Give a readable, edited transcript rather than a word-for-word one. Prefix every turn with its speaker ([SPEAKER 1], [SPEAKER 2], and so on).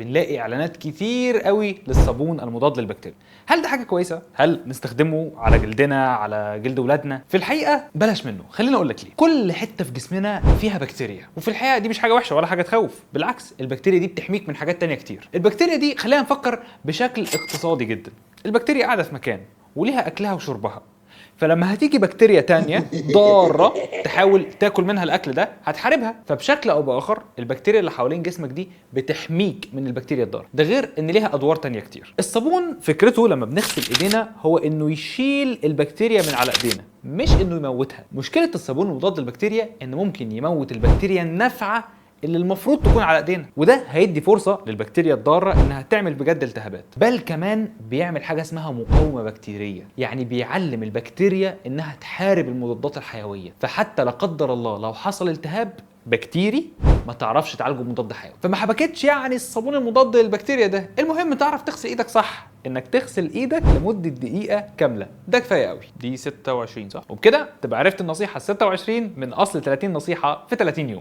[SPEAKER 1] بنلاقي اعلانات كتير قوي للصابون المضاد للبكتيريا. هل ده حاجة كويسة؟ هل نستخدمه على جلدنا، على جلد ولادنا؟ في الحقيقة بلاش منه. خليني اقول لك ليه. كل حتة في جسمنا فيها بكتيريا، وفي الحقيقة دي مش حاجة وحشة ولا حاجة تخوف، بالعكس البكتيريا دي بتحميك من حاجات تانية كتير. البكتيريا دي خلينا نفكر بشكل اقتصادي جدا. البكتيريا قاعدة في مكان وليها اكلها وشربها، فلما هتيجي بكتيريا تانية ضارة تحاول تاكل منها الاكل ده هتحاربها، فبشكل او باخر البكتيريا اللي حوالين جسمك دي بتحميك من البكتيريا الضارة. ده غير ان ليها ادوار تانية كتير. الصابون فكرته لما بنغسل ايدينا هو انه يشيل البكتيريا من على ايدينا، مش انه يموتها. مشكلة الصابون المضاد للبكتيريا ان ممكن يموت البكتيريا النافعة اللي المفروض تكون على ايدينا، وده هيدي فرصة للبكتيريا الضارة انها تعمل بجد التهابات. بل كمان بيعمل حاجة اسمها مقاومة بكتيريه، يعني بيعلم البكتيريا انها تحارب المضادات الحيوية، فحتى لا قدر الله لو حصل التهاب بكتيري ما تعرفش تعالجه بمضاد حيوي. فما حبكتش يعني الصابون المضاد للبكتيريا ده. المهم تعرف تغسل ايدك صح، انك تغسل ايدك لمدة دقيقة كاملة، ده كفاية قوي. دي 26 صح؟ وبكده تبقى عرفت النصيحة 26 من اصل 30 نصيحة في 30 يوم.